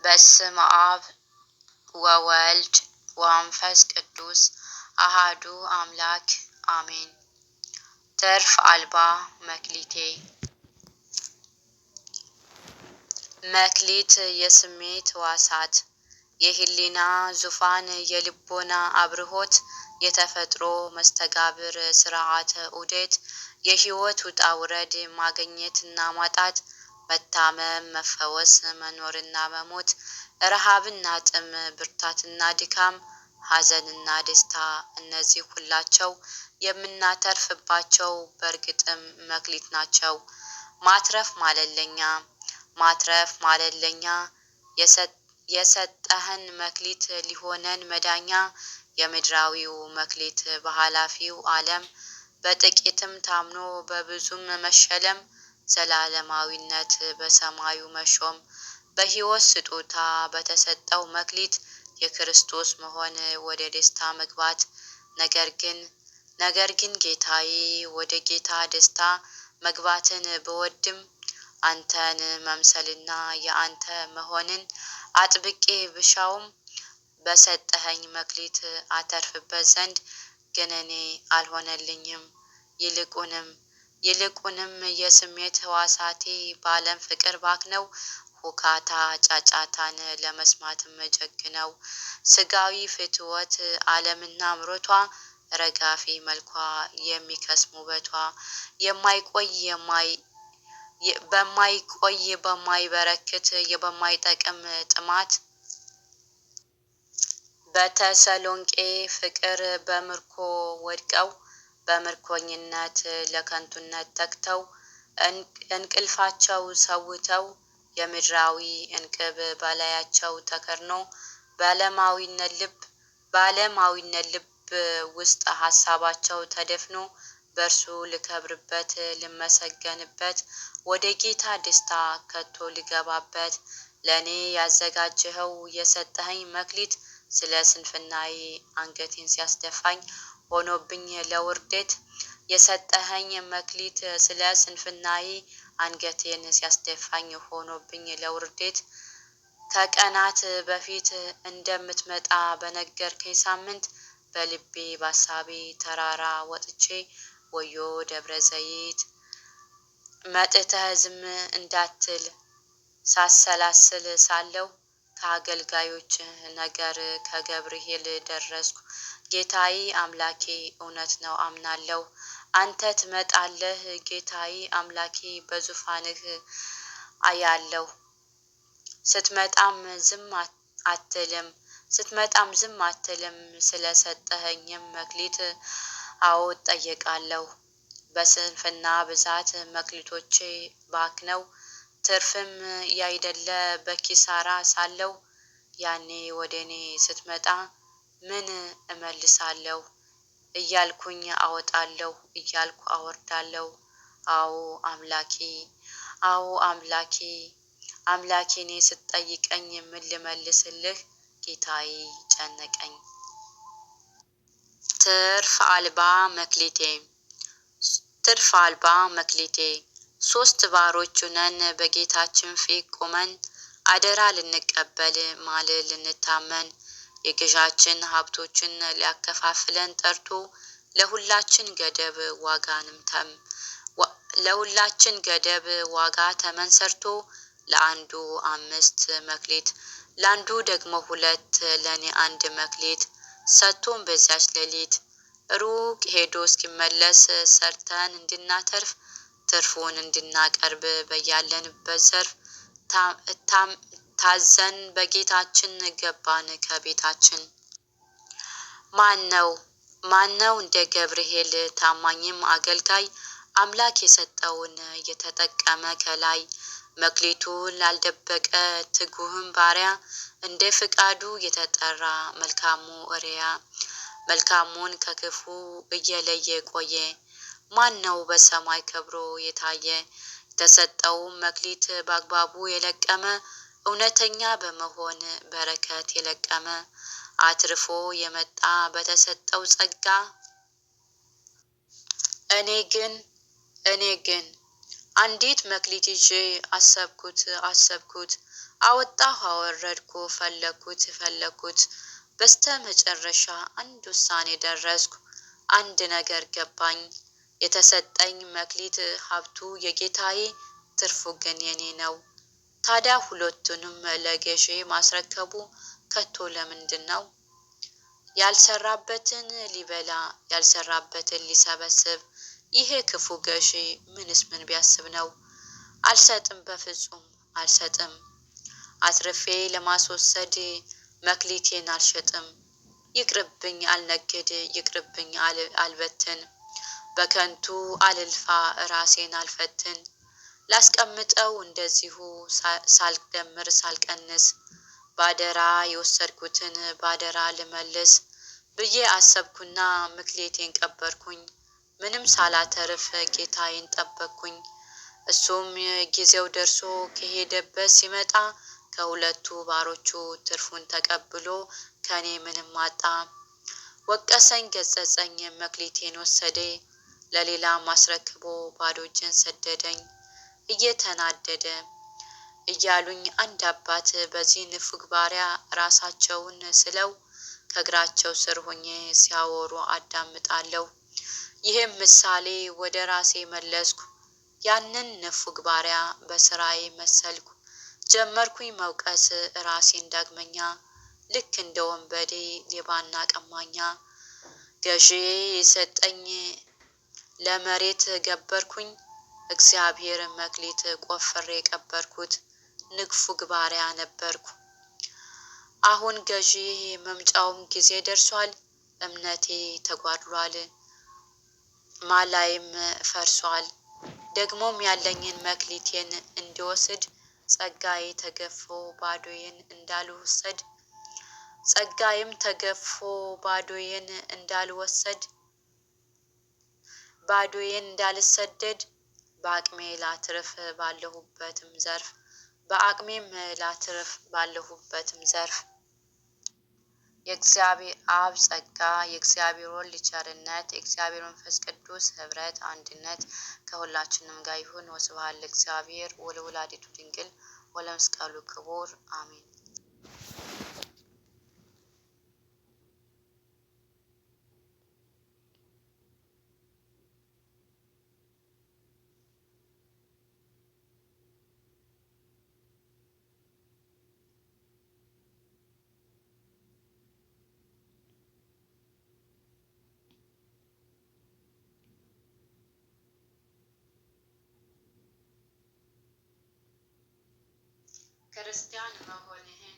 በስመ አብ ወወልድ ወመንፈስ ቅዱስ አሃዱ አምላክ አሜን። ትርፍ አልባ መክሊቴ። መክሊት የስሜት ሕዋሳት፣ የህሊና ዙፋን፣ የልቦና አብርሆት፣ የተፈጥሮ መስተጋብር ስርዓተ ዑደት፣ የህይወት ውጣ ውረድ፣ ማግኘትና ማጣት፣ መታመም መፈወስ፣ መኖርና መሞት፣ ረሃብና ጥም፣ ብርታትና ድካም፣ ሀዘንና ደስታ፣ እነዚህ ሁላቸው የምናተርፍባቸው በእርግጥም መክሊት ናቸው። ማትረፍ ማለት ለኛ ማትረፍ ማለት ለኛ የሰጠኸን መክሊት ሊሆነን መዳኛ፣ የምድራዊው መክሊት በኃላፊው ዓለም በጥቂትም ታምኖ በብዙም መሸለም፣ ዘላለማዊነት በሰማዩ መሾም፣ በሕይወት ስጦታ በተሰጠው መክሊት የክርስቶስ መሆን ወደ ደስታ መግባት። ነገር ግን ጌታዬ፣ ወደ ጌታ ደስታ መግባትን ብወድም፣ አንተን መምሰልና የአንተ መሆንን አጥብቄ ብሻውም፣ በሰጠኸኝ መክሊት አተርፍበት ዘንድ ግን እኔ አልሆነልኝም። ይልቁንም የስሜት ሕዋሳቴ በዓለም ፍቅር ባክነው፣ ሁካታ ጫጫታን ለመስማትም ጀግነው፣ ስጋዊ ፍትወት ዓለምና አምሮቷ፣ ረጋፊ መልኳ የሚከስም ውበቷ፣ የማይቆይ በማይቆይ በማይበረክት በማይጠቅም ጥማት፣ በተሰሎንቄ ፍቅር በምርኮ ወድቀው፣ በምርኮኝነት ለከንቱነት ተግተው፣ እንቅልፋቸው ሰውተው፣ የምድራዊ እንቅብ በላያቸው ተከድኖ፣ በዓለማዊነት ልብ ውስጥ ሀሳባቸው ተደፍኖ፣ በእርሱ ልከብርበት ልመሰገንበት ወደ ጌታ ደስታ ከቶ ልገባበት፣ ለእኔ ያዘጋጀኸው የሰጠኸኝ መክሊት ስለ ስንፍናዬ አንገቴን ሲያስደፋኝ ሆኖብኝ ለውርደት፣ የሰጠኸኝ መክሊት ስለ ስንፍናዬ አንገቴን ሲያስደፋኝ ሆኖብኝ ለውርደት፣ ከቀናት በፊት እንደምትመጣ በነገርከኝ ሳምንት፣ በልቤ በአሳቤ ተራራ ወጥቼ፣ ወዮ ደብረ ዘይት መጥተህ ዝም እንዳትል ሳሰላስል ሳለሁ፣ ከአገልጋዮችህ ነገር ከገብርኄር ደረስኩ። ጌታዬ አምላኬ፣ እውነት ነው አምናለሁ። አንተ ትመጣለህ ጌታዬ አምላኬ፣ በዙፋንህ አያለሁ። ስትመጣም ዝም አትልም ስትመጣም ዝም አትልም። ስለ ሰጠኸኝም መክሊት አዎ እጠየቃለሁ። በስንፍና ብዛት መክሊቶቼ ባክነው፣ ትርፍም ያይደለ በኪሳራ ሳለሁ፣ ያኔ ወደ እኔ ስትመጣ ምን እመልሳለሁ? እያልኩኝ አወጣለሁ እያልኩ አወርዳለሁ። አዎ አምላኬ፣ አዎ አምላኬ፣ አምላኬ፣ እኔ ስትጠይቀኝ ምን ልመልስልህ? ጌታዬ ጨነቀኝ። ትርፍ አልባ መክሊቴ። ትርፍ አልባ መክሊቴ። ሶስት ባሮች ሆነን በጌታችን ፊት ቆመን፣ አደራ ልንቀበል ማል ልንታመን፣ የገዣችን ሀብቶችን ሊያከፋፍለን ጠርቶ፣ ለሁላችን ገደብ ዋጋ ተመን ሰርቶ፣ ለአንዱ 5 መክሊት፣ ለአንዱ ደግሞ 2፣ ለእኔ 1 መክሊት ሰጥቶን፣ በዚያች ሌሊት ሩቅ ሄዶ እስኪመለስ ሰርተን እንድናተርፍ፣ ትርፉን እንድናቀርብ በያለንበት ዘርፍ፣ ታዘን በጌታችን ገባን ከቤታችን። ማነው ማነው እንደ ገብርኄር ታማኝም አገልጋይ፣ አምላክ የሰጠውን የተጠቀመ ከላይ፣ መክሊቱን ላልደበቀ ትጉህም ባሪያ፣ እንደ ፍቃዱ የተጠራ መልካሙ እሪያ፣ መልካሙን ከክፉ እየለየ ቆየ? ማነው በሰማይ ከብሮ የታየ፣ የተሰጠውን መክሊት በአግባቡ የለቀመ፣ እውነተኛ በመሆን በረከት የለቀመ፣ አትርፎ የመጣ በተሰጠው ጸጋ? እኔ ግን አንዲት መክሊት ይዤ አሰብኩት አሰብኩት፣ አወጣሁ አወረድኩ፣ ፈለኩት ፈለኩት። በስተ መጨረሻ አንድ ውሳኔ ደረስኩ። አንድ ነገር ገባኝ። የተሰጠኝ መክሊት ሀብቱ የጌታዬ፣ ትርፉ ግን የኔ ነው። ታዲያ ሁለቱንም ለገዢ ማስረከቡ ከቶ ለምንድን ነው? ያልሰራበትን ሊበላ፣ ያልሰራበትን ሊሰበስብ፣ ይሄ ክፉ ገዢ ምንስ ምን ቢያስብ ነው? አልሰጥም፣ በፍጹም አልሰጥም። አትርፌ ለማስወሰድ መክሊቴን አልሸጥም። ይቅርብኝ አልነግድ፣ ይቅርብኝ አልበትን፣ በከንቱ አልልፋ፣ ራሴን አልፈትን። ላስቀምጠው እንደዚሁ ሳልደምር ሳልቀንስ፣ ባደራ የወሰድኩትን ባደራ ልመልስ ብዬ አሰብኩና መክሊቴን ቀበርኩኝ። ምንም ሳላተርፍ ጌታዬን ጠበቅኩኝ። እሱም ጊዜው ደርሶ ከሄደበት ሲመጣ ከሁለቱ ባሮቹ ትርፉን ተቀብሎ ከኔ ምንም አጣ። ወቀሰኝ፣ ገሰጸኝ፣ መክሊቴን ወሰደ፣ ለሌላም አስረክቦ ባዶ እጄን ሰደደኝ። እየተናደደ እያሉኝ አንድ አባት በዚህ ንፉግ ባሪያ ራሳቸውን ስለው ከእግራቸው ስር ሆኜ ሲያወሩ አዳምጣለሁ። ይህም ምሳሌ ወደ ራሴ መለስኩ። ያንን ንፉግ ባሪያ በስራዬ መሰልኩ። ጀመርኩኝ መውቀስ ራሴን ዳግመኛ፣ ልክ እንደ ወንበዴ ሌባና ቀማኛ። ገዢዬ የሰጠኝ ለመሬት ገበርኩኝ፣ እግዚአብሔር መክሊት ቆፍሬ ቀበርኩት። ንፉግ ባሪያ ነበርኩ። አሁን ገዢዬ መምጫውም ጊዜ ደርሷል። እምነቴ ተጓድሏል፣ ማላይም ፈርሷል። ደግሞም ያለኝን መክሊቴን እንዲወስድ ጸጋዬ ተገፎ ባዶዬን እንዳልወሰድ ጸጋዬም ተገፎ ባዶዬን እንዳልወሰድ ባዶዬን እንዳልሰደድ በአቅሜ ላትርፍ ባለሁበትም ዘርፍ በአቅሜም ላትርፍ ባለሁበትም ዘርፍ። የእግዚአብሔር አብ ጸጋ፣ የእግዚአብሔር ወልድ ቸርነት፣ የእግዚአብሔር መንፈስ ቅዱስ ኅብረት አንድነት ከሁላችንም ጋር ይሁን። ወስብሐት ለእግዚአብሔር ወለወላዲቱ ድንግል ወለመስቀሉ ክቡር አሜን። ክርስቲያን መሆንህን